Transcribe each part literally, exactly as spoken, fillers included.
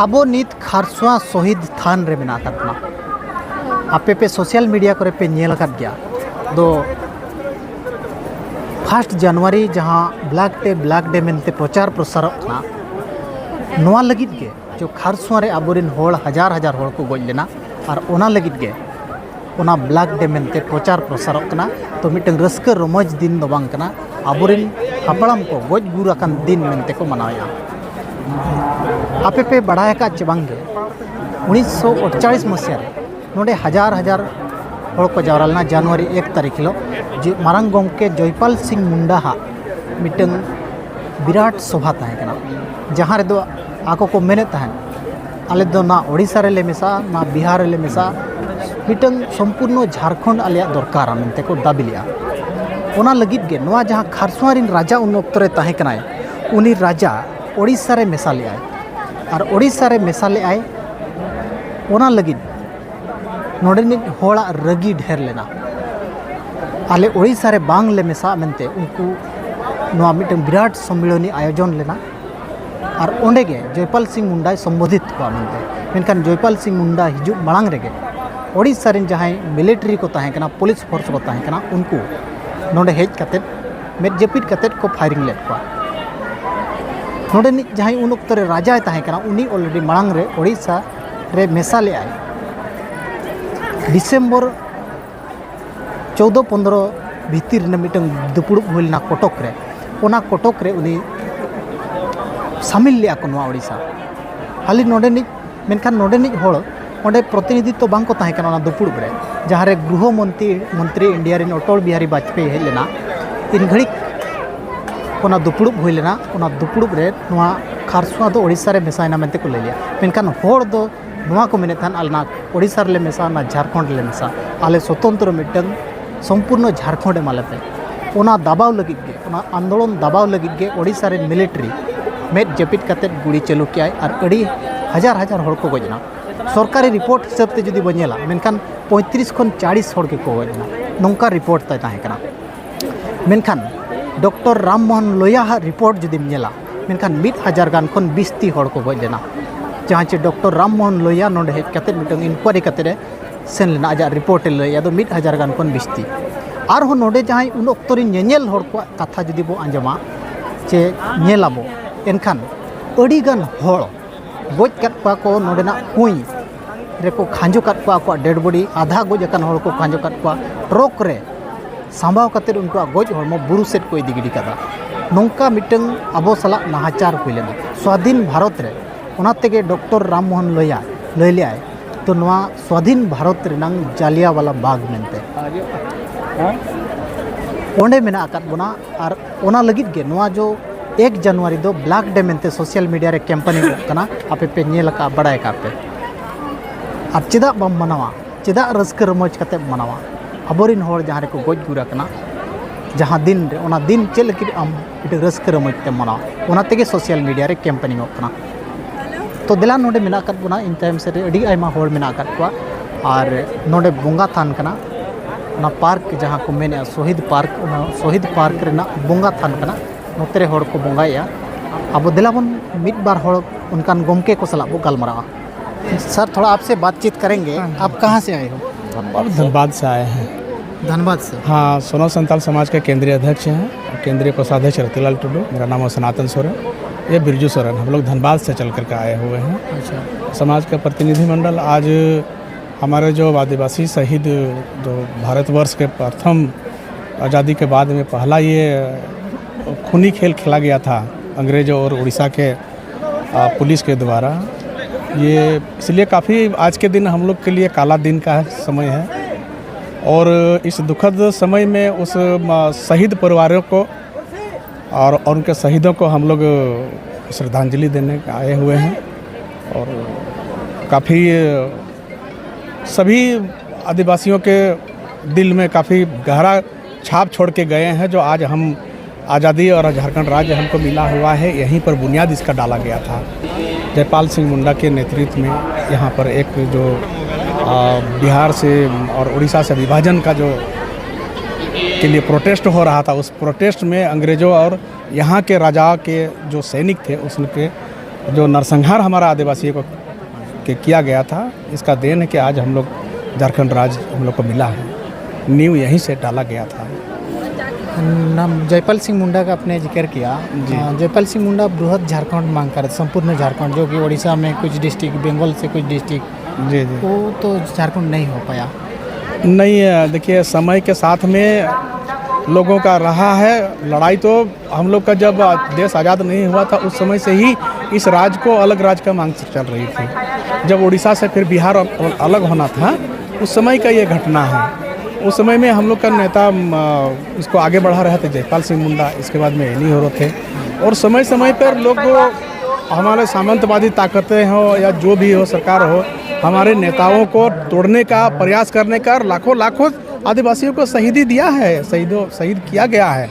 ᱟᱵᱚ ᱱᱤᱛ ᱠᱷᱟᱨᱥᱚᱣᱟ ᱥᱚᱦᱤᱫ ᱛᱷᱟᱱ ᱨᱮ ᱢᱮᱱᱟᱜ ᱟᱠᱟᱫ ᱵᱚᱱᱟ᱾ ᱟᱯᱮ ᱯᱮ ᱥᱳᱥᱟᱞ ᱢᱤᱰᱤᱭᱟ ᱠᱚᱨᱮ ᱯᱮ ᱧᱮᱞ ᱟᱠᱟᱫ ᱜᱮᱭᱟ, ᱫᱚ ᱯᱷᱟᱥᱴ ᱡᱟᱱᱩᱣᱟᱨᱤ ᱡᱟᱦᱟᱸ ᱵᱞᱮᱠ ᱰᱮ ᱵᱞᱮᱠ ᱰᱮ ᱢᱮᱱᱛᱮ ᱯᱨᱚᱪᱟᱨ ᱯᱨᱚᱥᱟᱨᱚᱜ ᱠᱟᱱᱟ, ᱱᱚᱣᱟ ᱞᱟᱹᱜᱤᱫ ᱜᱮ ᱡᱚ ᱠᱷᱟᱨᱥᱚᱣᱟ ᱨᱮ ᱟᱵᱚᱨᱮᱱ ᱦᱚᱲ ᱦᱟᱡᱟᱨ ᱦᱟᱡᱟᱨ ᱦᱚᱲ ᱠᱚ ᱜᱚᱡ ᱞᱮᱱᱟ᱾ ᱟᱨ ᱚᱱᱟ ᱞᱟᱹᱜᱤᱫ ᱜᱮ ᱚᱱᱟ ᱵᱞᱮᱠ ᱰᱮ ᱢᱮᱱᱛᱮ ᱯᱨᱚᱪᱟᱨ ᱯᱨᱚᱥᱟᱨᱚᱜ ᱠᱟᱱᱟ᱾ ᱛᱚ ᱢᱤᱫᱴᱟᱝ ᱨᱟᱹᱥᱠᱟᱹ ᱨᱚᱢᱚᱡᱽ ᱫᱤᱱ ᱫᱚ ᱵᱟᱝ ᱠᱟᱱᱟ, ᱟᱵᱚᱨᱮᱱ ᱦᱟᱯᱲᱟᱢ ᱠᱚ ᱜᱚᱡ ᱜᱩᱨ ᱟᱠᱟᱱ ᱫᱤᱱ ᱢᱮᱱᱛᱮ ᱠᱚ ᱢᱟᱱᱟᱣᱮᱫᱼᱟ᱾ ᱟᱯᱮ ᱯᱮ ᱵᱟᱲᱟᱭ ᱟᱠᱟᱫ ᱪᱮ ᱵᱟᱝ ᱜᱮ, ᱩᱱᱤᱥᱥᱚ ᱟᱴᱪᱟᱲᱤᱥ ᱢᱟᱹᱥᱤᱭᱟ ᱨᱮ ᱱᱚᱰᱮ ᱦᱟᱡᱟᱨ ᱦᱟᱡᱟᱨ ᱦᱚᱲ ᱠᱚ ᱡᱟᱣᱨᱟ ᱞᱮᱱᱟ ᱡᱟᱱᱩᱣᱟᱨᱤ ᱮᱠ ᱛᱟᱹᱨᱤᱠᱷ ᱦᱤᱞᱳᱜ, ᱡᱮ ᱢᱟᱨᱟᱝ ᱜᱚᱢᱠᱮ ᱡᱚᱭᱯᱟᱞ ᱥᱤᱝ ᱢᱩᱱᱰᱟ ᱦᱟᱜ ᱢᱤᱫᱴᱟᱝ ᱵᱤᱨᱟᱴ ᱥᱚᱵᱷᱟ ᱛᱟᱦᱮᱸ ᱠᱟᱱᱟ, ᱡᱟᱦᱟᱸ ᱨᱮᱫᱚ ᱟᱠᱚ ᱠᱚ ᱢᱮᱱᱮᱫ ᱛᱟᱦᱮᱸᱫ, ᱟᱞᱮ ᱫᱚ ᱱᱟ ᱳᱰᱤᱥᱟ ᱨᱮᱞᱮ ᱢᱮᱥᱟᱜᱼᱟ, ᱱᱟ ᱵᱤᱦᱟᱨ ᱨᱮᱞᱮ ᱢᱮᱥᱟᱜᱼᱟ, ᱢᱤᱫᱴᱟᱝ ᱥᱚᱢᱯᱩᱨᱱᱚ ᱡᱷᱟᱲᱠᱷᱚᱸᱰ ᱟᱞᱮᱭᱟᱜ ᱫᱚᱨᱠᱟᱨᱟ ᱢᱮᱱᱛᱮ ᱠᱚ ᱫᱟᱹᱵᱤ ᱞᱮᱫᱼᱟ᱾ ᱚᱱᱟ ᱞᱟᱹᱜᱤᱫ ᱜᱮ ᱱᱚᱣᱟ ᱡᱟᱦᱟᱸ ᱠᱷᱟᱨᱥᱚᱣᱟ ᱨᱮᱱ ᱨᱟᱡᱟ ᱩᱱ ᱚᱠᱛᱚ ᱨᱮ ᱛᱟᱦᱮᱸ ᱠᱟᱱᱟᱭ, ᱩᱱᱤ ᱨᱟᱡᱟ ᱳᱰᱤᱥᱟ ᱨᱮ ᱢᱮᱥᱟ ᱞᱮᱫᱼᱟᱭ᱾ ᱟᱨ ᱳᱰᱤᱥᱟ ᱨᱮ ᱢᱮᱥᱟ ᱞᱮᱫᱼᱟᱭ, ᱚᱱᱟ ᱞᱟᱹᱜᱤᱫ ᱱᱚᱰᱮᱱᱤᱡ ᱦᱚᱲᱟᱜ ᱨᱟᱹᱜᱤ ᱰᱷᱮᱨ ᱞᱮᱱᱟ᱾ ᱟᱞᱮ ᱳᱰᱤᱥᱟ ᱨᱮ ᱵᱟᱝ ᱞᱮ ᱢᱮᱥᱟᱜ ᱢᱮᱱᱛᱮ ᱩᱱᱠᱩ ᱱᱚᱣᱟ ᱢᱤᱫᱴᱟᱝ ᱵᱤᱨᱟᱴ ᱥᱚᱢᱢᱤᱞᱚᱱᱤ ᱟᱭᱳᱡᱚᱱ ᱞᱮᱱᱟ᱾ ᱟᱨ ᱚᱸᱰᱮ ᱜᱮ ᱡᱚᱭᱯᱟᱞ ᱥᱤᱝ ᱢᱩᱱᱰᱟᱭ ᱥᱚᱢᱵᱳᱫᱷᱤᱛ ᱠᱚᱣᱟ ᱢᱮᱱᱛᱮ᱾ ᱢᱮᱱᱠᱷᱟᱱ ᱡᱚᱭᱯᱟᱞ ᱥᱤᱝ ᱢᱩᱱᱰᱟ ᱦᱤᱡᱩᱜ ᱢᱟᱲᱟᱝ ᱨᱮᱜᱮ ᱳᱰᱤᱥᱟ ᱨᱮᱱ ᱡᱟᱦᱟᱸᱭ ᱢᱤᱞᱤᱴᱟᱨᱤ ᱠᱚ ᱛᱟᱦᱮᱸ ᱠᱟᱱᱟ, ᱯᱩᱞᱤᱥ ᱯᱷᱳᱨᱥ ᱠᱚ ᱛᱟᱦᱮᱸ ᱠᱟᱱᱟ, ᱩᱱᱠᱩ ᱱᱚᱰᱮ ᱦᱮᱡ ᱠᱟᱛᱮᱫ ᱢᱮᱫ ᱡᱟᱹᱯᱤᱫ ᱠᱟᱛᱮᱫ ᱠᱚ ᱯᱷᱟᱭᱨᱤᱝ ᱞᱮᱫ ᱠᱚᱣᱟ᱾ ᱱᱚᱰᱮᱱᱤᱡ ᱡᱟᱦᱟᱸᱭ ᱩᱱ ᱚᱠᱛᱚ ᱨᱮ ᱨᱟᱡᱟᱭ ᱛᱟᱦᱮᱸ ᱠᱟᱱᱟ, ᱩᱱᱤ ᱚᱞᱨᱮᱰᱤ ᱢᱟᱲᱟᱝ ᱨᱮ ᱳᱰᱤᱥᱟ ᱨᱮ ᱢᱮᱥᱟ ᱞᱮᱫᱼᱟᱭ᱾ ᱰᱤᱥᱮᱢᱵᱚᱨ ᱪᱳᱫᱽᱫᱚ ᱯᱚᱱᱫᱽᱨᱚ ᱵᱷᱤᱛᱤᱨ ᱨᱮ ᱢᱤᱫᱴᱟᱝ ᱫᱩᱯᱲᱩᱵ ᱦᱩᱭ ᱞᱮᱱᱟ ᱠᱚᱴᱚᱠ ᱨᱮ᱾ ᱚᱱᱟ ᱠᱚᱴᱚᱠ ᱨᱮ ᱩᱱᱤ ᱥᱟᱢᱤᱞ ᱞᱮᱫᱼᱟ ᱠᱚ ᱱᱚᱣᱟ ᱳᱰᱤᱥᱟ᱾ ᱠᱷᱟᱹᱞᱤ ᱱᱚᱰᱮᱱᱤᱡ, ᱢᱮᱱᱠᱷᱟᱱ ᱱᱚᱰᱮᱱᱤᱡ ᱦᱚᱲ ᱚᱸᱰᱮ ᱯᱨᱚᱛᱤᱱᱤᱫᱷᱤᱛᱛᱚ ᱵᱟᱝ ᱠᱚ ᱛᱟᱦᱮᱸ ᱠᱟᱱᱟ ᱚᱱᱟ ᱫᱩᱯᱲᱩᱵ ᱨᱮ, ᱡᱟᱦᱟᱸ ᱨᱮ ᱜᱨᱩᱦᱚ ᱢᱚᱱᱛᱨᱤ, ᱢᱚᱱᱛᱨᱤ ᱤᱱᱰᱤᱭᱟ ᱨᱮᱱ ᱚᱴᱚᱞ ᱵᱤᱦᱟᱨᱤ ᱵᱟᱡᱽᱯᱮᱭᱤ ᱦᱮᱡ ᱞᱮᱱᱟ᱾ ᱤᱱ ᱜᱷᱟᱹᱲᱤᱡ ᱚᱱᱟ ᱫᱩᱯᱲᱩᱵ ᱦᱩᱭ ᱞᱮᱱᱟ᱾ ᱚᱱᱟ ᱫᱩᱯᱲᱩᱵ ᱨᱮ ᱱᱚᱣᱟ ᱠᱷᱟᱨᱥᱚᱣᱟ ᱫᱚ ᱳᱰᱤᱥᱟ ᱨᱮ ᱢᱮᱥᱟᱭᱮᱱᱟ ᱢᱮᱱᱛᱮ ᱠᱚ ᱞᱟᱹᱭ ᱞᱮᱫᱼᱟ, ᱢᱮᱱᱠᱷᱟᱱ ᱦᱚᱲ ᱫᱚ ᱱᱚᱣᱟ ᱠᱚ ᱢᱮᱱᱮᱫ ᱛᱟᱦᱮᱱ, "ᱟᱞᱮ ᱱᱟ ᱳᱰᱤᱥᱟ ᱨᱮᱞᱮ ᱢᱮᱥᱟ, ᱚᱱᱟ ᱡᱷᱟᱲᱠᱷᱚᱸᱰ ᱨᱮᱞᱮ ᱢᱮᱥᱟ, ᱟᱞᱮ ᱥᱚᱛᱚᱱᱛᱨᱚ ᱢᱤᱫᱴᱟᱝ ᱥᱚᱢᱯᱩᱨᱱᱚ ᱡᱷᱟᱲᱠᱷᱚᱸᱰ ᱮᱢᱟ ᱞᱮᱯᱮ᱾" ᱚᱱᱟ ᱫᱟᱵᱟᱣ ᱞᱟᱹᱜᱤᱫ ᱜᱮ, ᱚᱱᱟ ᱟᱱᱫᱳᱞᱚᱱ ᱫᱟᱵᱟᱣ ᱞᱟᱹᱜᱤᱫ ᱜᱮ ᱳᱰᱤᱥᱟ ᱨᱮᱱ ᱢᱤᱞᱤᱴᱟᱨᱤ ᱢᱮᱫ ᱡᱟᱹᱯᱤᱫ ᱠᱟᱛᱮᱫ ᱜᱩᱲᱤ ᱪᱟᱹᱞᱩ ᱠᱮᱜᱼᱟᱭ ᱟᱨ ᱟᱹᱰᱤ ᱦᱟᱡᱟᱨ ᱦᱟᱡᱟᱨ ᱦᱚᱲ ᱠᱚ ᱜᱚᱡ ᱮᱱᱟ᱾ ᱥᱚᱨᱠᱟᱨᱤ ᱨᱤᱯᱳᱨᱴ ᱦᱤᱥᱟᱹᱵ ᱛᱮ ᱡᱩᱫᱤ ᱵᱚᱱ ᱧᱮᱞᱟ, ᱢᱮᱱᱠᱷᱟᱱ ᱯᱚᱸᱭᱛᱨᱤᱥ ᱠᱷᱚᱱ ᱪᱟᱲᱤᱥ ᱦᱚᱲ ᱜᱮᱠᱚ ᱜᱚᱡ ᱮᱱᱟ, ᱱᱚᱝᱠᱟ ᱨᱤᱯᱳᱨᱴ ᱛᱟᱭ ᱛᱟᱦᱮᱸ ᱠᱟᱱᱟ᱾ ᱢᱮᱱᱠᱷᱟᱱ ᱰᱚᱠᱴᱚᱨ ᱨᱟᱢ ᱢᱳᱦᱚᱱ ᱞᱳᱭᱟ ᱦᱟᱜ ᱨᱤᱯᱳᱨᱴ ᱡᱩᱫᱤᱢ ᱧᱮᱞᱟ, ᱢᱮᱱᱠᱷᱟᱱ ᱢᱤᱫ ᱦᱟᱡᱟᱨ ᱜᱟᱱ ᱠᱷᱚᱱ ᱵᱤᱥᱛᱤ ᱦᱚᱲ ᱠᱚ ᱜᱚᱡ ᱞᱮᱱᱟ᱾ ᱡᱟᱦᱟᱸ ᱪᱮ ᱰᱚᱠᱴᱚᱨ ᱨᱟᱢ ᱢᱳᱦᱚᱱ ᱞᱳᱦᱤᱭᱟ ᱱᱚᱰᱮ ᱦᱮᱡ ᱠᱟᱛᱮ ᱢᱤᱫᱴᱟᱝ ᱤᱱᱠᱣᱟᱭᱨᱤ ᱠᱟᱛᱮ ᱮ ᱥᱮᱱ ᱞᱮᱱᱟ, ᱟᱡᱟᱜ ᱨᱤᱯᱳᱨᱴ ᱮ ᱞᱟᱹᱭᱮᱫᱼᱟ, ᱫᱚ ᱢᱤᱫ ᱦᱟᱡᱟᱨ ᱜᱟᱱ ᱠᱷᱚᱱ ᱵᱤᱥᱛᱤ᱾ ᱟᱨᱦᱚᱸ ᱱᱚᱰᱮ ᱡᱟᱦᱟᱸᱭ ᱩᱱ ᱚᱠᱛᱚ ᱨᱤᱱ ᱧᱮᱧᱮᱞ ᱦᱚᱲ ᱠᱚᱣᱟᱜ ᱠᱟᱛᱷᱟ ᱡᱩᱫᱤ ᱵᱚ ᱟᱸᱡᱚᱢᱟ ᱪᱮ ᱧᱮᱞ ᱟᱵᱚ, ᱮᱱᱠᱷᱟᱱ ᱟᱹᱰᱤ ᱜᱟᱱ ᱦᱚᱲ ᱜᱚᱡ ᱠᱟᱫ ᱠᱚᱣᱟ ᱠᱚ, ᱱᱚᱰᱮᱱᱟᱜ ᱠᱩᱸᱧ ᱨᱮᱠᱚ ᱠᱷᱟᱸᱡᱚ ᱠᱟᱫ ᱠᱚᱣᱟ, ᱟᱠᱚᱣᱟᱜ ᱰᱮᱰ ᱵᱚᱰᱤ, ᱟᱫᱷᱟ ᱜᱚᱡ ᱟᱠᱟᱱ ᱦᱚᱲ ᱠᱚ ᱠᱷᱟᱸᱡᱚ ᱠᱟᱫ ᱠᱚᱣᱟ, ᱴᱨᱚᱠ ᱨᱮ ᱥᱟᱢᱵᱟᱣ ᱠᱟᱛᱮ ᱩᱱᱠᱩᱣᱟᱜ ᱜᱚᱡ ᱦᱚᱲᱢᱚ ᱵᱩᱨᱩ ᱥᱮᱫ ᱠᱚ ᱤᱫᱤ ᱜᱤᱰᱤ ᱠᱟᱫᱟ᱾ ᱱᱚᱝᱠᱟ ᱢᱤᱫᱴᱟᱝ ᱟᱵᱚ ᱥᱟᱞᱟᱜ ᱱᱟᱦᱟᱪᱟᱨ ᱦᱩᱭ ᱞᱮᱱᱟ ᱥᱣᱟᱫᱷᱤᱱ ᱵᱷᱟᱨᱚᱛ ᱨᱮ᱾ ᱚᱱᱟ ᱛᱮᱜᱮ ᱰᱚᱠᱴᱚᱨ ᱨᱟᱢ ᱢᱳᱦᱚᱱ ᱞᱳᱦᱤᱭᱟ ᱞᱟᱹᱭ ᱞᱮᱫᱟᱭ, ᱛᱚ ᱱᱚᱣᱟ ᱥᱣᱟᱫᱷᱤᱱ ᱵᱷᱟᱨᱚᱛ ᱨᱮᱱᱟᱝ ᱡᱟᱞᱤᱭᱟᱣᱟᱞᱟ ᱵᱟᱜᱽ ᱢᱮᱱᱛᱮ ᱚᱸᱰᱮ ᱢᱮᱱᱟᱜ ᱟᱠᱟᱫ ᱵᱚᱱᱟ᱾ ᱟᱨ ᱚᱱᱟ ᱞᱟᱹᱜᱤᱫ ᱜᱮ ᱱᱚᱣᱟ ᱡᱚ ᱮᱠ ᱡᱟᱱᱩᱣᱟᱨᱤ ᱫᱚ ᱵᱞᱮᱠ ᱰᱮ ᱢᱮᱱᱛᱮ ᱥᱳᱥᱟᱞ ᱢᱤᱰᱤᱭᱟ ᱨᱮ ᱠᱮᱢᱯᱮᱱᱤᱝ ᱚᱜ ᱠᱟᱱᱟ, ᱟᱯᱮ ᱯᱮ ᱧᱮᱞ ᱟᱠᱟᱫᱼᱟ, ᱵᱟᱲᱟᱭ ᱟᱠᱟᱫ ᱯᱮ᱾ ᱟᱨ ᱪᱮᱫᱟᱜ ᱵᱟᱢ ᱢᱟᱱᱟᱣᱟ? ᱪᱮᱫᱟᱜ ᱨᱟᱹᱥᱠᱟᱹ ᱨᱚᱢᱚᱡᱽ ᱠᱟᱛᱮᱢ ᱢᱟᱱᱟᱣᱟ? ᱟᱵᱚᱨᱮᱱ ᱦᱚᱲ ᱡᱟᱦᱟᱸ ᱨᱮᱠᱚ ᱜᱚᱡ ᱜᱩᱨ ᱟᱠᱟᱱᱟ, ᱡᱟᱦᱟᱸ ᱫᱤᱱ ᱨᱮ, ᱚᱱᱟ ᱫᱤᱱ ᱪᱮᱫ ᱞᱟᱹᱜᱤᱫ ᱟᱢ ᱢᱤᱫᱴᱟᱝ ᱨᱟᱹᱥᱠᱟᱹ ᱨᱚᱢᱚᱡᱽ ᱛᱮᱢ ᱢᱟᱱᱟᱣᱟ? ᱚᱱᱟ ᱛᱮᱜᱮ ᱥᱳᱥᱟᱞ ᱢᱤᱰᱤᱭᱟ ᱨᱮ ᱠᱮᱢᱯᱮᱱᱤᱝ ᱚᱜ ᱠᱟᱱᱟ᱾ ᱛᱚ ᱫᱮᱞᱟ, ᱱᱚᱰᱮ ᱢᱮᱱᱟᱜ ᱟᱠᱟᱫ ᱵᱚᱱᱟ, ᱤᱧ ᱛᱟᱭᱚᱢ ᱥᱮᱫ ᱨᱮ ᱟᱹᱰᱤ ᱟᱭᱢᱟ ᱦᱚᱲ ᱢᱮᱱᱟᱜ ᱟᱠᱟᱫ ᱠᱚᱣᱟ᱾ ᱟᱨ ᱱᱚᱰᱮ ᱵᱚᱸᱜᱟ ᱛᱷᱟᱱ ᱠᱟᱱᱟ, ᱚᱱᱟ ᱯᱟᱨᱠ ᱡᱟᱦᱟᱸ ᱠᱚ ᱢᱮᱱᱮᱫᱼᱟ ᱥᱚᱦᱤᱫ ᱯᱟᱨᱠ, ᱚᱱᱟ ᱥᱚᱦᱤᱫ ᱯᱟᱨᱠ ᱨᱮᱱᱟᱜ ᱵᱚᱸᱜᱟ ᱛᱷᱟᱱ ᱠᱟᱱᱟ᱾ ᱱᱚᱛᱮ ᱨᱮ ᱦᱚᱲ ᱠᱚ ᱵᱚᱸᱜᱟᱭᱮᱫᱼᱟ᱾ ᱟᱵᱚ ᱫᱮᱞᱟ ᱵᱚᱱ ᱢᱤᱫ ᱵᱟᱨ ᱦᱚᱲ ᱚᱱᱠᱟᱱ ᱜᱚᱢᱠᱮ ᱠᱚ ᱥᱟᱞᱟᱜ ᱵᱚ ᱜᱟᱞᱢᱟᱨᱟᱣᱟ᱾ सर, थोड़ा आपसे बातचीत करेंगे। हाँ। आप कहाँ से आए हो? अब धनबाद से आए हैं। धनबाद से? हाँ, सोनल संताल समाज के केंद्रीय अध्यक्ष हैं, केंद्रीय कोषाध्यक्ष रतिलाल टुडू। मेरा नाम है सनातन सोरेन, ये बिरजू सोरेन। हम लोग धनबाद से चल करके आए हुए हैं। अच्छा। समाज का प्रतिनिधिमंडल आज हमारे जो आदिवासी शहीद, जो भारतवर्ष के प्रथम आज़ादी के बाद में पहला ये खूनी खेल खेला गया था अंग्रेज़ों और उड़ीसा के, आ, पुलिस के द्वारा, ये इसलिए काफ़ी आज के दिन हम लोग के लिए काला दिन का समय है। और इस दुखद समय में उस, म-, शहीद परिवारों को और, और उनके शहीदों को हम लोग श्रद्धांजलि देने आए हुए हैं। और काफ़ी सभी आदिवासियों के दिल में काफ़ी गहरा छाप छोड़ के गए हैं, जो आज हम आज़ादी और झारखंड राज्य हमको मिला हुआ है, यहीं पर बुनियाद इसका डाला गया था। जयपाल सिंह मुंडा के नेतृत्व में यहाँ पर एक जो, आ, बिहार से और उड़ीसा से विभाजन का जो, के लिए प्रोटेस्ट हो रहा था, उस प्रोटेस्ट में अंग्रेज़ों और यहाँ के राजा के जो सैनिक थे, उसके जो नरसंहार हमारा आदिवासियों को के किया गया था, इसका देन है कि आज हम लोग झारखंड राज्य हम लोग को मिला है। नींव यहीं से डाला गया था। नाम जयपाल सिंह मुंडा का आपने जिक्र किया। जी। अ, जयपाल सिंह मुंडा बृहद झारखंड मांग कर, संपूर्ण झारखंड, जो कि उड़ीसा में कुछ डिस्ट्रिक्ट, बंगाल से कुछ डिस्ट्रिक्ट, जी जी। वो तो झारखंड नहीं हो पाया। नहीं है, देखिए, समय के साथ में लोगों का रहा है लड़ाई। तो हम लोग का जब देश आज़ाद नहीं हुआ था, उस समय से ही इस राज्य को अलग राज्य का मांग चल रही थी। जब उड़ीसा से फिर बिहार अल- अलग होना था, उस समय का ये घटना है। उस समय में हम लोग का नेता, म, इसको आगे बढ़ा रहे थे जयपाल सिंह मुंडा, इसके बाद में एनी होरो थे। और समय समय पर लोग, हमारे सामंतवादी ताकतें हो या जो भी हो, सरकार हो, हमारे नेताओं को तोड़ने का प्रयास करने का, और लाखों लाखों आदिवासियों को शहीदी दिया है, शहीदों शहीद किया गया है।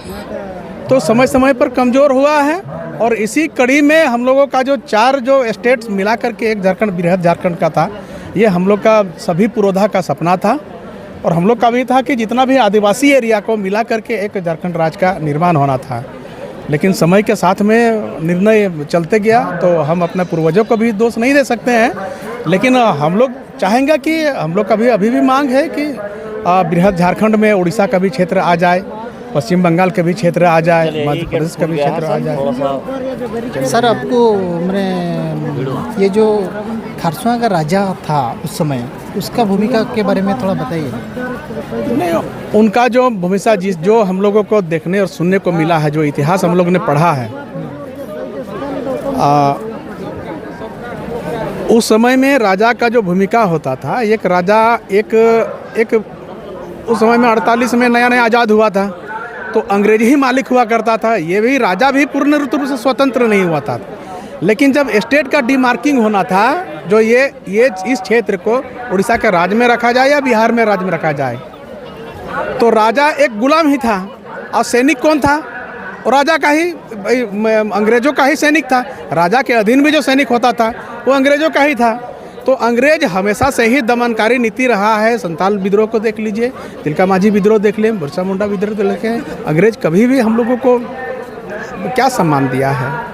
तो समय समय पर कमज़ोर हुआ है। और इसी कड़ी में हम लोगों का जो चार जो स्टेट्स मिला करके एक झारखंड, बृहद झारखंड का था, ये हम लोग का सभी पुरोधा का सपना था। और हम लोग का भी था कि जितना भी आदिवासी एरिया को मिला करके एक झारखंड राज्य का निर्माण होना था। लेकिन समय के साथ में निर्णय चलते गया, तो हम अपने पूर्वजों को भी दोष नहीं दे सकते हैं। लेकिन हम लोग चाहेंगे कि हम लोग का भी अभी भी मांग है कि आ, बृहद झारखंड में उड़ीसा का भी क्षेत्र आ जाए, पश्चिम बंगाल का भी क्षेत्र आ जाए, मध्य प्रदेश का भी क्षेत्र आ जाए। सर, आपको, मैंने, ये जो खारसुआ का राजा था उस समय, उसका भूमिका के बारे में थोड़ा बताइए। नहीं, उनका जो भूमिका, जिस जो हम लोगों को देखने और सुनने को मिला है, जो इतिहास हम लोग ने पढ़ा है, आ, उस समय में राजा का जो भूमिका होता था, एक राजा एक एक उस समय में अड़तालीस में नया नया आज़ाद हुआ था, तो अंग्रेज ही मालिक हुआ करता था। ये भी, राजा भी पूर्ण रूप से स्वतंत्र नहीं हुआ था। लेकिन जब स्टेट का डिमार्किंग होना था, जो ये ये इस क्षेत्र को उड़ीसा के राज्य में रखा जाए या बिहार में राज्य में रखा जाए, तो राजा एक गुलाम ही था और सैनिक कौन था? और राजा का ही, भाई, म- अंग्रेजों का ही सैनिक था। राजा के अधीन भी जो सैनिक होता था, वो अंग्रेजों का ही था। तो अंग्रेज हमेशा से ही दमनकारी नीति रहा है। संताल विद्रोह को देख लीजिए, तिलका माझी विद्रोह देख लें, बिरसा मुंडा विद्रोह देख लें, अंग्रेज कभी भी हम लोगों को क्या सम्मान दिया है?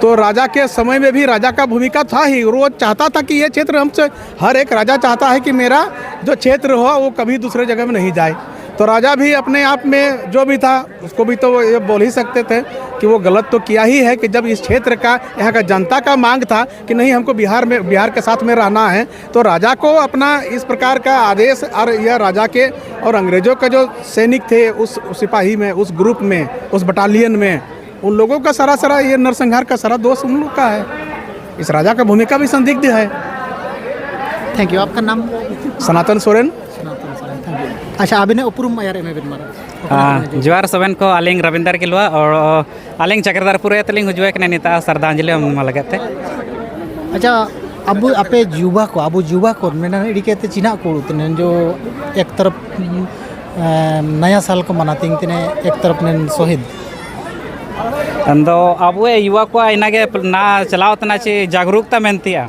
तो राजा के समय में भी राजा का भूमिका था ही। वो चाहता था कि ये क्षेत्र हमसे, हर एक राजा चाहता है कि मेरा जो क्षेत्र हो वो कभी दूसरे जगह में नहीं जाए। तो राजा भी अपने आप में जो भी था उसको भी तो ये बोल ही सकते थे कि वो गलत तो किया ही है कि जब इस क्षेत्र का, यहाँ का जनता का मांग था कि नहीं, हमको बिहार में, बिहार के साथ में रहना है, तो राजा को अपना इस प्रकार का आदेश और यह राजा के और अंग्रेजों का जो सैनिक थे उस सिपाही में, उस ग्रुप में, उस बटालियन में, उन लोगों का सारा सारा ये नरसंहार का सारा दोष उन लोग का है। इस राजा का भूमिका भी संदिग्ध है। Thank you. आपका नाम? सनातन सोरेन। अच्छा, ᱟᱹᱵᱤᱱᱟᱜ ᱩᱯᱨᱩᱢ ᱟᱨ ᱮᱢ ᱵᱤᱱ ᱢᱟᱨᱟᱝ᱾ ᱡᱚᱦᱟᱨ ᱥᱚᱵᱮᱱ ᱠᱚ, ᱟᱹᱞᱤᱧ ᱨᱚᱵᱤᱱᱫᱟᱨ ᱠᱤᱞᱣᱟ ᱟᱨ ᱟᱹᱞᱤᱧ ᱪᱟᱠᱨᱫᱟᱨᱯᱩᱨ ᱛᱮᱞᱤᱧ ᱦᱤᱡᱩᱜ ᱠᱟᱱᱟ ᱱᱤᱛᱚᱜ ᱥᱨᱟᱫᱷᱟᱧᱡᱚᱞᱤ ᱮᱢ ᱞᱟᱹᱜᱤᱫ ᱛᱮ᱾ ᱟᱪᱪᱷᱟ, ᱟᱵᱚ ᱟᱯᱮ ᱡᱩᱵᱟ ᱠᱚ, ᱟᱵᱚ ᱡᱩᱵᱟ ᱠᱚ ᱢᱮᱱᱟ ᱤᱫᱤ ᱠᱟᱛᱮ ᱪᱤᱱᱟᱜ ᱠᱚ ᱛᱤᱱᱟᱹᱜ ᱡᱚ ᱮᱠ ᱛᱚᱨᱚᱯ ᱱᱟᱭᱟ ᱥᱟᱞ ᱠᱚ ᱢᱟᱱᱟᱛᱤᱝ ᱛᱤᱱᱟᱹᱜ ᱮᱠ ᱛᱚᱨᱚᱯ ᱱᱮᱱ ᱥᱚᱦᱤᱫ᱾ ᱟᱫᱚ ᱟᱵᱚ ᱭᱩᱣᱟ ᱠᱚᱣᱟᱜ ᱤᱱᱟᱹᱜᱮ ᱱᱟ ᱪᱟᱞᱟᱣ ᱛᱮᱱᱟᱜ ᱪᱮ ᱡᱟᱜᱽᱨᱩᱠᱛᱟ ᱢᱮᱱ ᱛᱮᱭᱟ᱾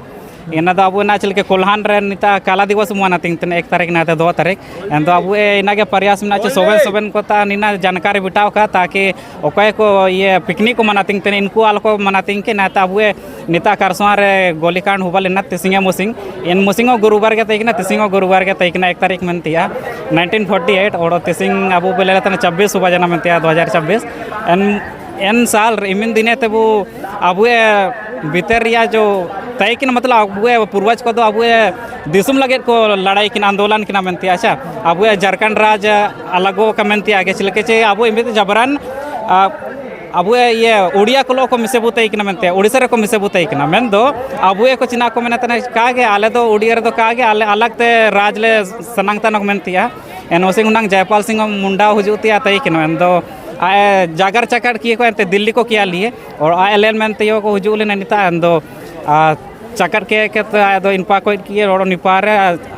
ᱤᱱᱟᱹ ᱫᱚ ᱟᱵᱚ ᱱᱟ ᱪᱮᱫ ᱞᱮᱠᱟ ᱠᱚᱞᱦᱟᱱ ᱨᱮ ᱱᱤᱛᱚᱜ ᱠᱟᱞᱟ ᱫᱤᱵᱚᱥ ᱢᱟᱱᱟᱣ ᱛᱤᱝ ᱛᱤᱱᱟᱹᱜ ᱮᱠ ᱛᱟᱹᱨᱤᱠᱷ ᱱᱟ ᱫᱚ ᱫᱩ ᱛᱟᱹᱨᱤᱠᱷ᱾ ᱮᱱ ᱫᱚ ᱟᱵᱚ ᱮ ᱤᱱᱟᱹᱜᱮ ᱯᱨᱚᱭᱟᱥ ᱢᱮᱱᱟᱜᱼᱟ ᱪᱮ ᱥᱚᱵᱮᱱ ᱥᱚᱵᱮᱱ ᱠᱚ ᱛᱟ ᱱᱤᱱᱟ ᱡᱟᱱᱠᱟᱨᱤ ᱵᱤᱴᱟᱣ ᱠᱟ ᱛᱟᱠᱤ ᱚᱠᱚᱭ ᱠᱚ ᱤᱭᱟᱹ ᱯᱤᱠᱱᱤᱠ ᱠᱚ ᱢᱟᱱᱟᱣ ᱛᱤᱝ ᱛᱤᱱᱟᱹᱜ ᱤᱱᱠᱩ ᱟᱞᱚ ᱠᱚ ᱢᱟᱱᱟᱣ ᱛᱤᱝ ᱠᱤ ᱱᱟ ᱛᱟ ᱟᱵᱚ ᱮ ᱱᱤᱛᱚᱜ ᱠᱟᱨᱥᱚᱣᱟ ᱨᱮ ᱜᱚᱞᱤᱠᱟᱱᱰ ᱦᱩᱵᱟ ᱞᱮᱱᱟ ᱛᱤᱥᱤᱝ ᱮ ᱢᱩᱥᱤᱝ᱾ ᱮᱱ ᱢᱩᱥᱤᱝ ᱦᱚᱸ ᱜᱩᱨᱩᱵᱟᱨ ᱜᱮ ᱛᱟᱦᱮᱸ ᱠᱟᱱᱟ, ᱛᱤᱥᱤᱝ ᱦᱚᱸ ᱜᱩᱨᱩᱵᱟᱨ ᱜᱮ ᱛᱟᱦᱮᱸ ᱠᱟᱱᱟ, ᱮᱠ ᱛᱟᱹᱨᱤᱠᱷ ᱢᱮᱱ ᱛᱮᱭᱟ᱾ ᱱᱟᱭᱤᱱᱴᱤᱱ ᱯᱷᱳᱨᱴᱤ ᱮᱭᱤᱴ ᱚᱲᱚ ᱛᱤᱥᱤᱝ ᱟᱵᱚ ᱵᱚ ᱞᱟᱹᱭ ᱞᱮᱫ ᱛᱟᱦᱮᱱᱟ ᱪᱷᱟᱵᱵᱤᱥ ᱦᱩᱵᱟ ᱡᱟᱱᱟ ᱢᱮᱱ ᱛᱮᱭᱟ ᱫᱩ ᱦᱟᱡᱟᱨ ᱪᱷᱟᱵᱵᱤᱥ᱾ ᱮᱱ ᱮᱱ ᱥᱟᱞ ᱨᱮ ᱤᱢᱤᱱ ᱫᱤᱱᱮ ᱛᱮᱵᱚ ᱟᱵᱚ ᱮ ᱵᱷᱤᱛᱟᱹᱨ ᱨᱮᱭᱟᱜ ᱡᱚ ᱛᱟᱭ ᱠᱤᱱ ᱢᱚᱛᱞᱚᱵ ᱟᱵᱚ ᱮ ᱯᱩᱨᱵᱟᱡᱽ ᱠᱚᱫᱚ ᱟᱵᱚ ᱮ ᱫᱤᱥᱚᱢ ᱞᱟᱹᱜᱤᱫ ᱠᱚ ᱞᱟᱲᱟᱭ ᱠᱤᱱ ᱟᱱᱫᱳᱞᱚᱱ ᱠᱤᱱᱟ ᱢᱮᱱᱛᱮ᱾ ᱟᱪᱪᱷᱟ, ᱟᱵᱚ ᱮ ᱡᱷᱟᱨᱠᱷᱚᱸᱰ ᱨᱟᱡᱽ ᱟᱞᱟᱜᱚ ᱠᱟ ᱢᱮᱱᱛᱮ ᱟᱜᱮ ᱪᱮᱫ ᱞᱮᱠᱟ ᱪᱮ ᱟᱵᱚ ᱮᱢᱱᱤ ᱛᱮ ᱡᱟᱵᱨᱟᱱ ᱟ, ᱟᱵᱚ ᱮ ᱤᱭᱟᱹ ᱩᱲᱤᱭᱟ ᱠᱚ ᱞᱚ ᱠᱚ ᱢᱤᱥᱮ ᱵᱩᱛᱟᱹᱭ ᱠᱤᱱᱟ ᱢᱮᱱᱛᱮ, ᱳᱰᱤᱥᱟ ᱨᱮᱠᱚ ᱢᱤᱥᱮ ᱵᱩᱛᱟᱹᱭ ᱠᱤᱱᱟ᱾ ᱢᱮᱱᱫᱚ ᱟᱵᱚ ᱮ ᱠᱚ ᱪᱤᱱᱟ ᱠᱚ ᱢᱮᱱᱟ ᱛᱟᱦᱮᱱᱟ ᱠᱟ ᱜᱮ ᱟᱞᱮ ᱫᱚ ᱩᱲᱤᱭᱟ ᱨᱮᱫᱚ ᱠᱟ ᱜᱮ ᱟᱞᱮ ᱟᱞᱟᱜᱽ ᱛᱮ ᱨᱟᱡᱽ ᱞᱮ ᱥᱟᱱᱟᱝ ᱛᱟᱦᱮᱱᱟ ᱠᱚ ᱢᱮᱱ ᱛᱮᱭᱟ᱾ ᱮᱱ ᱦᱚᱸ ᱥᱤᱝ ᱦᱩᱱᱟᱝ ᱡᱟᱭᱯᱟᱞ ᱥᱤᱝ ᱦᱚᱸ ᱢᱩᱱᱰᱟ ᱦᱤᱡᱩᱜ ᱛᱮᱭᱟ ᱛᱟᱹᱭ ᱠᱤᱱᱟ᱾ ᱢᱮᱱᱫᱚ ᱟᱡ ᱮ ᱡᱟᱜᱟᱨ ᱪᱟᱠᱟᱲ ᱠᱤᱭᱟᱹ ᱠᱚ ᱮᱱᱛᱮ ᱫᱤᱞᱞᱤ ᱠᱚ ᱠᱤᱭᱟ ᱞᱤᱭᱮ᱾ ᱚᱨ ᱟᱡ ᱮᱞᱮᱱ ᱢᱮᱱ ᱛᱮᱭᱚ ᱠᱚ ᱦᱤᱡᱩᱜ ᱞᱮᱱᱟ ᱱᱤᱛᱟ᱾ ᱮᱱᱫᱚ ᱟᱨ ᱪᱟᱠᱟᱲ ᱠᱮ ᱠᱮ ᱛᱮ ᱟᱫᱚ ᱤᱱᱯᱟ ᱠᱚ ᱤᱴ ᱠᱤᱭᱟᱹ ᱨᱚᱲ ᱱᱤᱯᱟ ᱨᱮ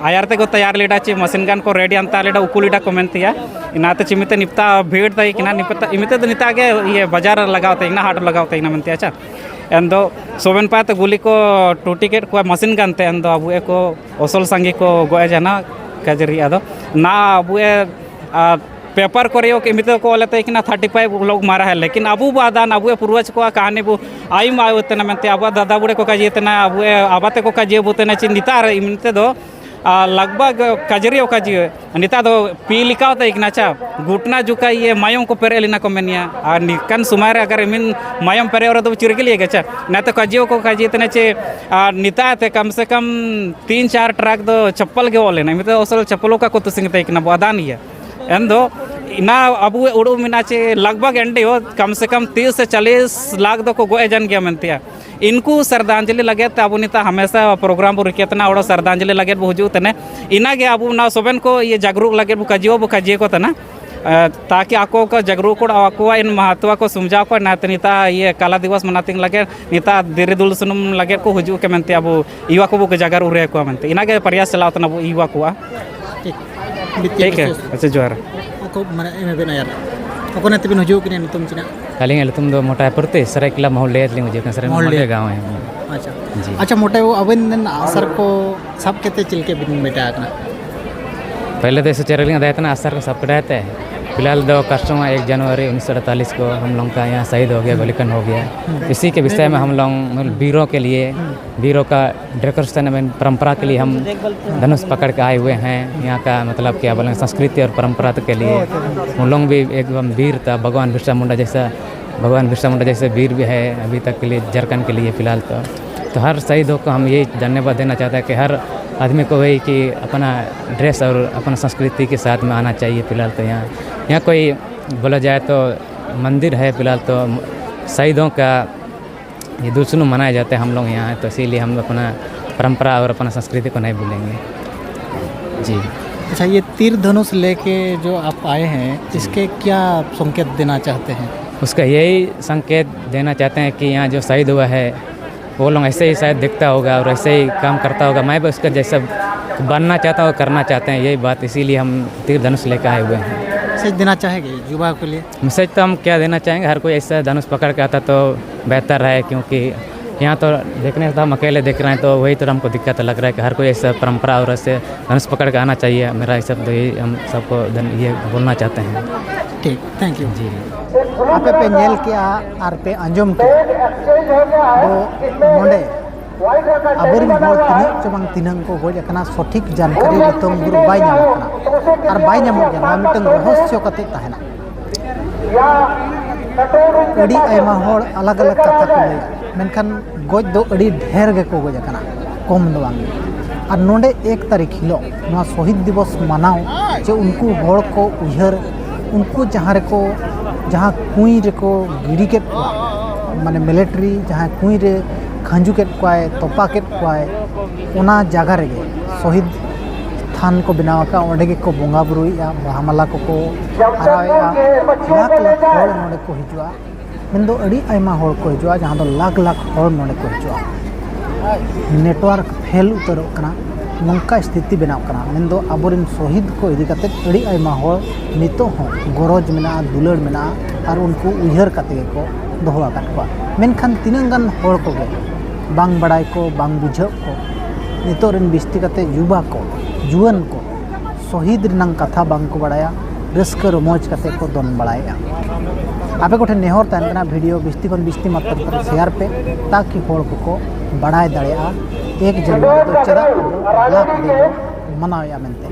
ᱟᱭᱟᱨ ᱛᱮ ᱠᱚ ᱛᱮᱭᱟᱨ ᱞᱮᱰᱟ ᱪᱮ ᱢᱟᱥᱤᱱ ᱜᱟᱱ ᱠᱚ ᱨᱮᱰᱤ ᱟᱱᱛᱟ ᱞᱮᱰᱟ ᱩᱠᱩ ᱞᱮᱰᱟ ᱠᱚ ᱢᱮᱱ ᱛᱮᱭᱟ᱾ ᱤᱱᱟᱛᱮ ᱪᱤᱢᱤᱛᱮ ᱱᱤᱯᱛᱟ ᱵᱷᱤᱲ ᱛᱟᱭ ᱠᱤᱱᱟ ᱱᱤᱯᱛᱟ ᱤᱢᱤᱛᱮ ᱫᱚ ᱱᱤᱛᱟ ᱜᱮ ᱤᱭᱟᱹ ᱵᱟᱡᱟᱨ ᱞᱟᱜᱟᱣ ᱛᱟᱭ ᱠᱤᱱᱟ, ᱦᱟᱴ ᱞᱟᱜᱟᱣ ᱛᱟᱭ ᱠᱤᱱᱟ ᱢᱮᱱ ᱛᱮᱭᱟ᱾ ᱟᱪᱪᱷᱟ, ᱮᱱᱫᱚ ᱥᱚᱵᱮᱱ ᱯᱟ ᱛᱮ ᱜᱩᱞᱤ ᱠᱚ ᱴᱩᱴᱤ ᱠᱮᱫ ᱠᱚᱣᱟ ᱢᱟᱥᱤᱱ ᱜᱟᱱ ᱛᱮ᱾ ᱮᱱᱫᱚ ᱟᱵᱚ ᱮ ᱠᱚ ᱚᱥᱚᱞ ᱥᱟᱸᱜᱮ ᱠᱚ ᱜᱚᱡ ᱮ ᱡᱟᱱᱟ ᱠᱟᱡᱟᱹᱨᱤ᱾ ᱟᱫᱚ ᱱᱟ ᱟᱵᱚ ᱮ ᱟᱨ ᱯᱮᱯᱟᱨ ᱠᱚᱨᱮ ᱦᱚᱸ ᱮᱢᱱᱤ ᱛᱮᱠᱚ ᱚᱞᱮᱫ ᱛᱟᱦᱮᱸ ᱠᱟᱱᱟ, ᱛᱷᱟᱨᱴᱤ ᱯᱷᱟᱭᱤᱵᱷ ᱞᱳᱜ ᱢᱟᱨᱟ ᱦᱮ, ᱞᱮᱠᱤᱱ ᱟᱵᱚ ᱵᱟᱫᱟᱱ ᱟᱵᱚ ᱯᱩᱨᱵᱚᱡᱽ ᱠᱚᱣᱟᱜ ᱠᱟᱹᱦᱱᱤ ᱵᱚ ᱟᱭᱢᱟ ᱟᱭᱳ ᱛᱮᱱᱟ ᱢᱮᱱᱛᱮ ᱟᱵᱚᱣᱟᱜ ᱫᱟᱫᱟ ᱵᱩᱲᱮ ᱠᱚ ᱠᱟᱡᱮ ᱛᱮᱱᱟ, ᱟᱵᱚ ᱟᱵᱟ ᱛᱮᱠᱚ ᱠᱟᱡᱮ ᱵᱚ ᱛᱮᱱᱟ ᱪᱮ ᱱᱤᱛᱟᱨ ᱮᱢᱱᱤ ᱛᱮᱫᱚ ᱟᱨ ᱞᱟᱜᱽ ᱵᱷᱟᱜᱽ ᱠᱟᱡᱽᱨᱤ ᱚᱠᱟ ᱡᱮ ᱱᱮᱛᱟᱨ ᱫᱚ ᱯᱤ ᱞᱮᱠᱟ ᱛᱮ ᱠᱟᱱᱟ ᱪᱟ, ᱜᱷᱩᱴᱱᱟ ᱡᱩᱠᱟ ᱤᱭᱟᱹ ᱢᱟᱭᱚᱢ ᱠᱚ ᱯᱮᱨᱮᱡ ᱞᱮᱱᱟ ᱠᱚ ᱢᱮᱱᱮᱭᱟ᱾ ᱟᱨ ᱱᱤᱠᱟᱱ ᱥᱚᱢᱚᱭ ᱨᱮ ᱟᱜᱟᱨ ᱮᱢᱤᱱ ᱢᱟᱭᱚᱢ ᱯᱮᱨᱮᱡ ᱨᱮ ᱫᱚ ᱪᱤᱨᱜᱤᱞ ᱤᱭᱟᱹ ᱜᱮᱪᱟ, ᱱᱮᱛᱟᱨ ᱠᱟᱡᱤᱭᱳ ᱠᱚ ᱠᱟᱡᱤ ᱛᱮᱱᱟ ᱪᱮ, ᱟᱨ ᱱᱮᱛᱟᱨ ᱛᱮ ᱠᱟᱢ ᱥᱮ ᱠᱟᱢ ᱛᱤᱱ ᱪᱟᱨ ᱴᱨᱟᱠ ᱫᱚ ᱪᱟᱯᱯᱟᱞ ᱜᱮ ᱚᱞ ᱞᱮᱱᱟ, ᱢᱤᱫ ᱫᱚ ᱚᱥᱚᱞ ᱪᱟᱯᱯᱟᱞ ᱚᱠᱟ ᱠᱚ ᱛᱩᱥᱤᱝ ᱛᱟᱦᱮᱸ ᱠᱟᱱᱟ ᱵᱚ ᱟᱫᱟᱱ ᱜᱮᱭᱟ᱾ ᱮᱱ ᱫᱚ ᱤᱱᱟ ᱟᱵᱚ ᱩᱲᱩ ᱢᱮᱱᱟᱜ ᱪᱮ ᱞᱟᱜᱽ ᱵᱷᱟᱜᱽ ᱮᱱᱰᱤ ᱦᱚ ᱠᱟᱢ ᱥᱮ ᱠᱟᱢ ᱛᱤᱥ ᱥᱮ ᱪᱟᱞᱤᱥ ᱞᱟᱠᱷ ᱫᱚᱠᱚ ᱜᱚᱡ ᱮ ᱡᱟᱱ ᱜᱮᱭᱟ ᱢᱮᱱᱛᱮᱭᱟ᱾ ᱤᱱᱠᱩ ᱥᱨᱟᱫᱷᱟᱧᱡᱚᱞᱤ ᱞᱟᱹᱜᱤᱫ ᱛᱮ ᱟᱵᱚ ᱱᱤᱛᱚᱜ ᱦᱟᱢᱮᱥᱟ ᱯᱨᱳᱜᱨᱟᱢ ᱵᱚ ᱨᱤᱠᱟᱹ ᱛᱟᱦᱮᱱᱟ, ᱚᱸᱰᱮ ᱥᱨᱟᱫᱷᱟᱧᱡᱚᱞᱤ ᱞᱟᱹᱜᱤᱫ ᱵᱚ ᱦᱤᱡᱩᱜ ᱛᱟᱦᱮᱱᱟ᱾ ᱤᱱᱟᱹᱜᱮ ᱟᱵᱚ ᱱᱚᱣᱟ ᱥᱚᱵᱮᱱ ᱠᱚ ᱤᱭᱟᱹ ᱡᱟᱜᱽᱨᱩᱠ ᱞᱟᱹᱜᱤᱫ ᱵᱚ ᱠᱟᱡᱤᱭᱚ ᱵᱚ ᱠᱟᱡᱤᱭᱟᱹ ᱠᱚ ᱛᱟᱦᱮᱱᱟ᱾ ᱮ, ᱛᱟᱠᱤ ᱟᱠᱚ ᱠᱚ ᱡᱟᱜᱽᱨᱩᱠ ᱠᱚ ᱟᱠᱚᱣᱟᱜ ᱤᱱ ᱢᱟᱦᱟᱛᱣᱟ ᱠᱚ ᱥᱚᱢᱡᱷᱟᱣ ᱠᱚ ᱱᱟᱛᱮ ᱱᱤᱛᱟ ᱤᱭᱟᱹ ᱠᱟᱞᱟ ᱫᱤᱵᱚᱥ ᱢᱟᱱᱟᱛᱤᱝ ᱞᱟᱹᱜᱤᱫ ᱱᱤᱛᱟ ᱫᱤᱨᱤ ᱫᱩᱞ ᱥᱩᱱᱩᱢ ᱞᱟᱹᱜᱤᱫ ᱠᱚ ᱦᱤᱡᱩᱜ ᱠᱮ ᱢᱮᱱᱛᱮ ᱟᱵᱚ ᱤᱭᱩᱣᱟ ᱠᱚᱵᱚ ᱡᱟᱜᱟᱨ ᱩᱨᱮ ᱠᱚᱣᱟ ᱢᱮᱱᱛᱮ ᱤᱱᱟᱜᱮ ᱯᱨᱚᱭᱟᱥ ᱪᱟᱞᱟᱣ ᱛᱟᱦᱮᱱᱟ ᱟᱵᱚ ᱤᱭᱩᱣᱟ ᱠᱚᱣᱟᱜ᱾ ᱴᱷᱤᱠ᱾ ᱵᱤᱛᱤᱭᱟ ᱴᱷᱤᱠ ᱦᱮ᱾ ᱵᱤᱥᱮᱥ᱾ ᱟᱪᱪᱷᱟ, ᱡᱚᱦᱟᱨ᱾ ᱚᱠᱚ ᱢᱟᱱᱮ ᱮᱢ ᱵᱮᱱ ᱟᱭᱟᱨ? ᱚᱠᱚᱭ ᱱᱟᱛᱮ ᱵᱮᱱ ᱦᱤᱡᱩᱜ ᱠᱟᱱᱟ ᱧᱩᱛᱩᱢ ᱪᱮᱱᱟᱜ? ᱟᱹᱞᱤᱧᱟᱜ ᱧᱩᱛᱩᱢ ᱫᱚ ᱢᱚᱴᱟᱭᱯᱩᱨ ᱛᱮ ᱥᱟᱹᱨᱟᱹᱭᱠᱮᱞᱟ ᱢᱚᱦᱚᱞ ᱰᱤᱦᱟᱹᱛ ᱞᱤᱧ ᱦᱤᱡᱩᱜ ᱠᱟᱱᱟ, ᱥᱟᱹᱨᱟᱹᱭ ᱢᱚᱦᱚᱞ ᱢᱚᱦᱚᱞ ᱰᱤᱦᱟᱹᱛ᱾ ᱰᱤᱦᱟᱹᱛ ᱜᱟᱶ ᱦᱮ᱾ ᱟᱪᱪᱷᱟ᱾ ᱡᱤ᱾ ᱟᱪᱪᱷᱟ, ᱢᱚᱴᱮ ᱟᱵᱮᱱ ᱟᱥᱟᱨ ᱠᱚ ᱥᱟᱵ ᱠᱟᱛᱮ ᱪᱮᱫ ᱞᱮᱠᱟ ᱵᱤᱱ ᱢᱮᱴᱟᱣ ᱠᱟᱱᱟ? ᱯᱦᱞᱮ ᱫᱚ ᱤᱥᱮ ᱪᱮᱨᱮᱞᱤᱝ ᱟᱫᱟᱭ ᱛᱟᱦᱮᱱᱟ ᱟᱥᱟᱨ ᱠᱚ ᱥᱟᱵ ᱠᱟᱫᱟᱭ ᱛᱮ᱾ ᱯᱷᱤᱞᱦᱟᱞ ᱫᱚ ᱠᱟᱥᱴᱚᱢᱟᱨ ᱮᱠ ᱡᱟᱱᱩᱣᱟᱨᱤ ᱩᱱᱤᱥᱥᱚ ᱟᱴᱛᱟᱞᱤᱥ ᱠᱚ ᱦᱟᱢ ᱞᱚᱝ ᱠᱟ ᱭᱟᱦᱟᱸ ᱥᱟᱦᱤᱫ ᱦᱳ ᱜᱮᱭᱟ, ᱦᱩᱸ᱾ ᱜᱳᱞᱤᱠᱟᱱᱰ ᱦᱳ ᱜᱮᱭᱟ᱾ ᱦᱩᱸ᱾ ᱤᱥᱤ ᱠᱮ ᱵᱤᱥᱚᱭ ᱢᱮ ᱦᱟᱢ ᱞᱚᱝ ᱢᱟᱱᱮ ᱵᱤᱨᱳ ᱠᱮ ᱞᱤᱭᱮ, ᱦᱩᱸ᱾ ᱵᱤᱨᱳ ᱠᱟ ᱰᱮᱠᱳᱨᱮᱥᱚᱱ ᱮᱵᱚᱝ ᱯᱚᱨᱚᱢᱯᱚᱨᱟ ᱠᱮ ᱞᱤᱭᱮ ᱦᱟᱢ ᱦᱩᱸ᱾ ᱫᱷᱟᱱᱩᱥ ᱯᱟᱠᱟᱲ ᱠᱮ ᱟᱭᱮ ᱦᱩᱭᱮ ᱦᱮᱸ, ᱦᱩᱸ᱾ ᱭᱟᱦᱟᱸ ᱠᱟ ᱢᱚᱛᱞᱚᱵ ᱠᱤ ᱟᱵᱚ ᱞᱚᱝ ᱥᱚᱸᱥᱠᱨᱤᱛᱤ ᱚᱨ ᱯᱚᱨᱚᱢᱯᱚᱨᱟ ᱠᱮ ᱞᱤᱭᱮ ᱦᱩᱸ᱾ ᱦᱟᱢ ᱞᱚᱝ ᱵᱷᱤ ᱮᱠᱫᱚᱢ ᱵᱤᱨ ᱛᱷᱟ ᱵᱷᱟᱜᱽᱣᱟᱱ ᱵᱤᱨᱥᱟ ᱢᱩᱱᱰᱟ ᱡᱮᱭᱥᱟ ᱵᱷᱟᱜᱽᱣᱟᱱ ᱵᱤᱨᱥᱟ ᱢᱩᱱᱰᱟ ᱡᱮᱭᱥᱮ ᱵᱤᱨ ᱵᱷᱤ ᱦᱟᱭ ᱟᱵᱷᱤ ᱛᱚᱠ ᱠᱮ ᱞᱤᱭᱮ ᱡᱷᱟᱨᱠᱷᱚᱸᱰ ᱠᱮ ᱞᱤᱭᱮ ᱯᱷᱤᱞᱦᱟᱞ ᱛᱚ, ᱛᱚ ᱦᱟᱨ ᱥᱟᱦᱤᱫ ᱦᱳ ᱠᱳ ᱦᱟᱢ ᱭᱮᱦᱤ ᱫᱷᱟᱱᱭᱚᱵᱟᱫ ᱫᱮᱱᱟ ᱪᱟᱦᱛᱮ ᱦᱮᱸ ᱠᱤ ᱦᱟᱨ ᱟᱫᱢᱤ ᱠᱳ ᱵᱷᱟᱭ ᱠᱤ ᱟᱯᱱᱟ ᱰᱨᱮᱥ ᱚᱨ ᱟᱯᱱᱟ ᱥᱚᱸᱥᱠᱨᱤᱛᱤ ᱠᱮ ᱥᱟᱛᱷ ᱢᱮ ᱟᱱᱟ ᱪᱟᱦᱤᱭᱮ ᱯᱷᱤᱞᱦᱟᱞ ᱛᱚ ᱭᱟᱦᱟᱸ, ᱭᱟᱦᱟᱸ ᱠᱳᱭ ᱵᱳᱞᱟ ᱡᱟᱭᱮ ᱛᱚ ᱢᱚᱱᱫᱤᱨ ᱦᱟᱭ ᱯᱷᱤᱞᱦᱟᱞ ᱛᱚ ᱥᱟᱦᱤᱫ ᱦᱳ ᱠᱟ ᱭᱮ ᱫᱩᱞ ᱥᱩᱱᱩᱢ ᱢᱟᱱᱟᱭᱮ ᱡᱟᱛᱮ ᱦᱟᱢ ᱞᱳᱜ ᱭᱟᱦᱟᱸ ᱦᱮᱸ ᱛᱚ ᱤᱥᱤᱞᱤᱭᱮ ᱦᱟᱢ ᱞᱳᱜ ᱟᱯᱱᱟ ᱯᱚᱨᱚᱢᱯᱚᱨᱟ ᱚᱨ ᱟᱯᱱᱟ ᱥᱚᱸᱥᱠᱨᱤᱛᱤ ᱠᱳ ᱱᱟᱦᱤ ᱵᱷᱩᱞᱮᱝᱜᱮ᱾ ᱡᱤ᱾ ᱟᱪᱪᱷᱟ, ᱭᱮ ᱛᱤᱨ ᱫᱷᱟᱱᱩᱥ ᱞᱮᱠᱮ ᱡᱳ ᱟᱯ ᱟᱭᱮ ᱦᱮᱸ ᱤᱥᱠᱮ ᱠᱭᱟ ᱥᱚᱝᱠᱮᱛ ᱫᱮᱱᱟ ᱪᱟᱦᱛᱮ ᱦᱮᱸ? ᱩᱥᱠᱟ ᱭᱮᱦᱤ ᱥᱚᱝᱠᱮᱛ ᱫᱮᱱᱟ ᱪᱟᱦᱛᱮ ᱦᱮᱸ ᱠᱤ ᱭᱟᱦᱟᱸ ᱡᱳ ᱥᱟᱦᱤᱫ ᱦᱩᱣᱟ ᱦᱮᱸ ᱳ ᱞᱳᱜ ᱮᱭᱥᱮ ᱦᱤ ᱥᱟᱭᱮᱫ ᱫᱤᱠᱷᱛᱟ ᱦᱳᱜᱟ ᱚᱨ ᱮᱭᱥᱮ ᱦᱤ ᱠᱟᱢ ᱠᱟᱨᱛᱟ ᱦᱳᱜᱟ, ᱢᱮ ᱵᱷᱤ ᱩᱥᱠᱟ ᱡᱮᱭᱥᱟ ᱵᱟᱱᱱᱟ ᱪᱟᱦᱛᱟ ᱦᱳ ᱠᱟᱨᱱᱟ ᱪᱟᱦᱛᱮ ᱦᱮᱸ ᱭᱮᱦᱤ ᱵᱟᱛ ᱤᱥᱤᱞᱤᱭᱮ ᱦᱟᱢ ᱛᱤᱨ ᱫᱷᱟᱱᱩᱥ ᱞᱮᱠᱮ ᱟᱭᱮ ᱦᱩᱣᱮ ᱦᱮᱸ᱾ ᱢᱮᱥᱮᱡᱽ ᱫᱮᱱᱟ ᱪᱟᱦᱮᱸᱜᱮ ᱡᱩᱵᱟ ᱠᱳ ᱞᱤᱭᱮ? ᱢᱮᱥᱮᱡᱽ ᱛᱳ ᱦᱟᱢ ᱠᱭᱟ ᱫᱮᱱᱟ ᱪᱟᱦᱮᱸᱜᱮ ᱦᱟᱨ ᱠᱳᱭ ᱮᱭᱥᱟ ᱫᱷᱟᱱᱩᱥ ᱯᱟᱠᱟᱲ ᱠᱮ ᱟᱛᱟ ᱛᱳ ᱵᱮᱦᱛᱟᱨ ᱨᱟᱦᱮ ᱠᱭᱩᱸᱠᱤ यहाँ तो देखने से तो हम अकेले देख रहे हैं, तो वही थोड़ा हमको दिक्कत लग रहा है कि हर कोई ऐसा परंपरा और ऐसे धनुष पकड़ के आना चाहिए। मेरा हिसाब तो यही, हम सबको धन-, ये बोलना चाहते हैं। ठीक, thank you। जी। ᱟᱯᱮ ᱯᱮ ᱧᱮᱞ ᱠᱮᱜᱼᱟ ᱟᱨ ᱯᱮ ᱟᱸᱡᱚᱢ ᱠᱮᱜᱼᱟ, ᱫᱚ ᱱᱚᱰᱮ ᱟᱵᱚᱨᱮᱱ ᱦᱚᱲ ᱛᱤᱱᱟᱹᱜ ᱪᱚ ᱵᱟᱝ ᱛᱤᱱᱟᱹᱜ ᱠᱚ ᱜᱚᱡ ᱟᱠᱟᱱᱟ, ᱥᱚᱴᱷᱤᱠ ᱡᱟᱱᱠᱟᱨᱤ ᱱᱤᱛᱚᱝ ᱵᱷᱳᱨ ᱵᱟᱭ ᱧᱟᱢᱚᱜ ᱠᱟᱱᱟ ᱟᱨ ᱵᱟᱭ ᱧᱟᱢᱚᱜ ᱜᱮᱭᱟ᱾ ᱱᱚᱣᱟ ᱢᱤᱫᱴᱟᱝ ᱨᱚᱦᱚᱥᱭᱚ ᱠᱟᱛᱮ ᱛᱟᱦᱮᱱᱟ᱾ ᱟᱹᱰᱤ ᱟᱭᱢᱟ ᱦᱚᱲ ᱟᱞᱟᱜᱽ ᱟᱞᱟᱜᱽ ᱠᱟᱛᱷᱟ ᱠᱚ ᱞᱟᱹᱭᱟ, ᱢᱮᱱᱠᱷᱟᱱ ᱜᱚᱡ ᱫᱚ ᱟᱹᱰᱤ ᱰᱷᱮᱨ ᱜᱮᱠᱚ ᱜᱚᱡ ᱟᱠᱟᱱᱟ, ᱠᱚᱢ ᱫᱚ ᱵᱟᱝ᱾ ᱟᱨ ᱱᱚᱰᱮ ᱮᱠ ᱛᱟᱹᱨᱤᱠᱷ ᱦᱤᱞᱳᱜ ᱱᱚᱣᱟ ᱥᱚᱦᱤᱫ ᱫᱤᱵᱚᱥ ᱢᱟᱱᱟᱣ, ᱪᱮ ᱩᱱᱠᱩ ᱦᱚᱲ ᱠᱚ ᱩᱭᱦᱟᱹᱨ, ᱩᱱᱠᱩ ᱡᱟᱦᱟᱸ ᱨᱮᱠᱚ, ᱡᱟᱦᱟᱸ ᱠᱩᱸᱧ ᱨᱮᱠᱚ ᱜᱤᱰᱤ ᱠᱮᱫ ᱠᱚᱣᱟ, ᱢᱟᱱᱮ ᱢᱤᱞᱤᱴᱟᱨᱤ ᱡᱟᱦᱟᱸ ᱠᱩᱸᱧ ᱨᱮ ᱠᱷᱟᱸᱡᱩ ᱠᱮᱫ ᱠᱚᱣᱟᱭ, ᱛᱚᱯᱟ ᱠᱮᱫ ᱠᱚᱣᱟᱭ, ᱚᱱᱟ ᱡᱟᱭᱜᱟ ᱨᱮᱜᱮ ᱥᱚᱦᱤᱫ ᱛᱷᱟᱱ ᱠᱚ ᱵᱮᱱᱟᱣ ᱟᱠᱟᱫ, ᱚᱸᱰᱮ ᱜᱮᱠᱚ ᱵᱚᱸᱜᱟ ᱵᱩᱨᱩᱭᱮᱫᱼᱟ, ᱵᱟᱦᱟ ᱢᱟᱞᱟ ᱠᱚᱠᱚ ᱟᱨᱟᱣᱮᱫᱼᱟ᱾ ᱞᱟᱠᱷ ᱞᱟᱠᱷ ᱦᱚᱲ ᱱᱚᱰᱮ ᱠᱚ ᱦᱤᱡᱩᱜᱼᱟ, ᱢᱮᱱᱫᱚ ᱟᱹᱰᱤ ᱟᱭᱢᱟ ᱦᱚᱲ ᱠᱚ ᱦᱤᱡᱩᱜᱼᱟ, ᱡᱟᱦᱟᱸ ᱫᱚ ᱞᱟᱠᱷ ᱞᱟᱠᱷ ᱦᱚᱲ ᱱᱚᱰᱮ ᱠᱚ ᱦᱤᱡᱩᱜᱼᱟ᱾ ᱱᱮᱴᱣᱟᱨᱠ ᱯᱷᱮᱞ ᱩᱛᱟᱹᱨᱚᱜ ᱠᱟᱱᱟ, ᱱᱚᱝᱠᱟ ᱥᱛᱷᱤᱛᱤ ᱵᱮᱱᱟᱣ ᱠᱟᱱᱟ᱾ ᱢᱮᱱᱫᱚ ᱟᱵᱚᱨᱮᱱ ᱥᱚᱦᱤᱫ ᱠᱚ ᱤᱫᱤ ᱠᱟᱛᱮ ᱟᱹᱰᱤ ᱟᱭᱢᱟ ᱦᱚᱲ ᱱᱤᱛᱚᱜ ᱦᱚᱸ ᱜᱚᱨᱚᱡᱽ ᱢᱮᱱᱟᱜᱼᱟ, ᱫᱩᱞᱟᱹᱲ ᱢᱮᱱᱟᱜᱼᱟ, ᱟᱨ ᱩᱱᱠᱩ ᱩᱭᱦᱟᱹᱨ ᱠᱟᱛᱮ ᱜᱮᱠᱚ ᱫᱚᱦᱚ ᱟᱠᱟᱫ ᱠᱚᱣᱟ᱾ ᱢᱮᱱᱠᱷᱟᱱ ᱛᱤᱱᱟᱹᱜ ᱜᱟᱱ ᱦᱚᱲ ᱠᱚᱜᱮ ᱵᱟᱝ ᱵᱟᱲᱟᱭ ᱠᱚ, ᱵᱟᱝ ᱵᱩᱡᱷᱟᱹᱜ ᱠᱚ, ᱱᱤᱛᱚᱜ ᱨᱮᱱ ᱵᱤᱥᱛᱤ ᱠᱟᱛᱮ ᱡᱩᱵᱟ ᱠᱚ, ᱡᱩᱣᱟᱹᱱ ᱠᱚ ᱥᱚᱦᱤᱫ ᱨᱮᱱᱟᱜ ᱠᱟᱛᱷᱟ ᱵᱟᱝ ᱠᱚ ᱵᱟᱲᱟᱭᱟ, ᱨᱟᱹᱥᱠᱟᱹ ᱨᱚᱢᱚᱡᱽ ᱠᱟᱛᱮ ᱠᱚ ᱫᱚᱱ ᱵᱟᱲᱟᱭᱮᱫᱼᱟ᱾ ᱟᱯᱮ ᱠᱚᱴᱷᱮᱱ ᱱᱮᱦᱚᱨ ᱛᱟᱦᱮᱱ ᱠᱟᱱᱟ, ᱵᱷᱤᱰᱤᱭᱳ ᱵᱤᱥᱛᱤ ᱠᱷᱚᱱ ᱵᱤᱥᱛᱤ ᱢᱟᱛᱨᱟ ᱛᱮ ᱥᱮᱭᱟᱨ ᱯᱮ, ᱛᱟᱠᱤ ᱦᱚᱲ ᱠᱚᱠᱚ ᱵᱟᱲᱟᱭ ᱫᱟᱲᱮᱭᱟᱜᱼᱟ ᱮᱠ ᱡᱟᱱᱩᱣᱟᱨᱤ ᱫᱚ ᱪᱮᱫᱟᱜ ᱟᱵᱚ ᱞᱟᱠᱷ ᱫᱤᱱ ᱵᱚ ᱢᱟᱱᱟᱣᱮᱫᱼᱟ ᱢᱮᱱᱛᱮ᱾